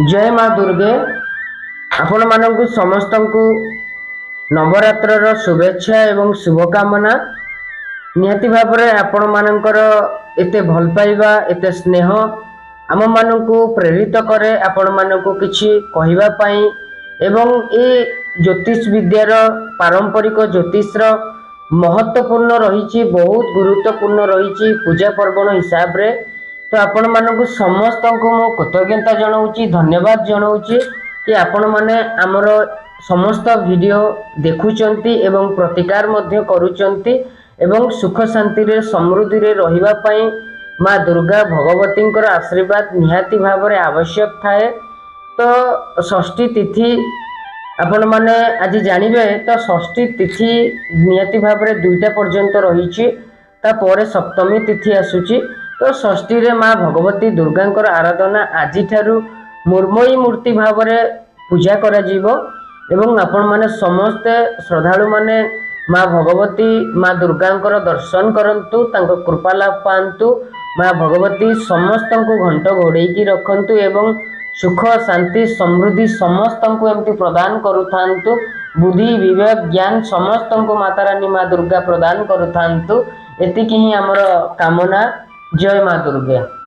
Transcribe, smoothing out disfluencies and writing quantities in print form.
ଜୟ ମା ଦୁର୍ଗେ। ଆପଣମାନଙ୍କୁ ସମସ୍ତଙ୍କୁ ନବରାତ୍ରର ଶୁଭେଚ୍ଛା ଏବଂ ଶୁଭକାମନା। ନିହାତି ଭାବରେ ଆପଣମାନଙ୍କର ଏତେ ଭଲ ପାଇବା, ଏତେ ସ୍ନେହ ଆମମାନଙ୍କୁ ପ୍ରେରିତ କରେ ଆପଣମାନଙ୍କୁ କିଛି କହିବା ପାଇଁ। ଏବଂ ଏ ଜ୍ୟୋତିଷ ବିଦ୍ୟାର, ପାରମ୍ପରିକ ଜ୍ୟୋତିଷର ମହତ୍ୱପୂର୍ଣ୍ଣ ରହିଛି, ବହୁତ ଗୁରୁତ୍ୱପୂର୍ଣ୍ଣ ରହିଛି ପୂଜା ପାର୍ବଣ ହିସାବରେ। ତ ଆପଣମାନଙ୍କୁ ସମସ୍ତଙ୍କୁ ମୁଁ କୃତଜ୍ଞତା ଜଣାଉଛି, ଧନ୍ୟବାଦ ଜଣାଉଛି କି ଆପଣମାନେ ଆମର ସମସ୍ତ ଭିଡ଼ିଓ ଦେଖୁଛନ୍ତି ଏବଂ ପ୍ରତିକାର ମଧ୍ୟ କରୁଛନ୍ତି। ଏବଂ ସୁଖ ଶାନ୍ତିରେ ସମୃଦ୍ଧିରେ ରହିବା ପାଇଁ ମା ଦୁର୍ଗା ଭଗବତୀଙ୍କର ଆଶୀର୍ବାଦ ନିହାତି ଭାବରେ ଆବଶ୍ୟକ ଥାଏ। ତ ଷଷ୍ଠୀ ତିଥି ଆପଣମାନେ ଆଜି ଜାଣିବେ। ତ ଷଷ୍ଠୀ ତିଥି ନିହାତି ଭାବରେ 2ଟା ପର୍ଯ୍ୟନ୍ତ ରହିଛି, ତାପରେ ସପ୍ତମୀ ତିଥି ଆସୁଛି। ତ ଷଷ୍ଠୀରେ ମା ଭଗବତୀ ଦୁର୍ଗାଙ୍କର ଆରାଧନା ଆଜିଠାରୁ ମୃଣ୍ମୟୀ ମୂର୍ତ୍ତି ଭାବରେ ପୂଜା କରାଯିବ। ଏବଂ ଆପଣମାନେ ସମସ୍ତେ ଶ୍ରଦ୍ଧାଳୁମାନେ ମା ଭଗବତୀ ମା ଦୁର୍ଗାଙ୍କର ଦର୍ଶନ କରନ୍ତୁ, ତାଙ୍କ କୃପା ଲାଭ ପାଆନ୍ତୁ। ମା ଭଗବତୀ ସମସ୍ତଙ୍କୁ ଘଣ୍ଟ ଘୋଡ଼େଇକି ରଖନ୍ତୁ ଏବଂ ସୁଖ ଶାନ୍ତି ସମୃଦ୍ଧି ସମସ୍ତଙ୍କୁ ଏମିତି ପ୍ରଦାନ କରୁଥାନ୍ତୁ। ବୁଦ୍ଧି, ବିବେକ, ଜ୍ଞାନ ସମସ୍ତଙ୍କୁ ମାତାରାନୀ ମା ଦୁର୍ଗା ପ୍ରଦାନ କରୁଥାନ୍ତୁ, ଏତିକି ହିଁ ଆମର କାମନା। ଜୟ ମା ଦୁର୍ଗା।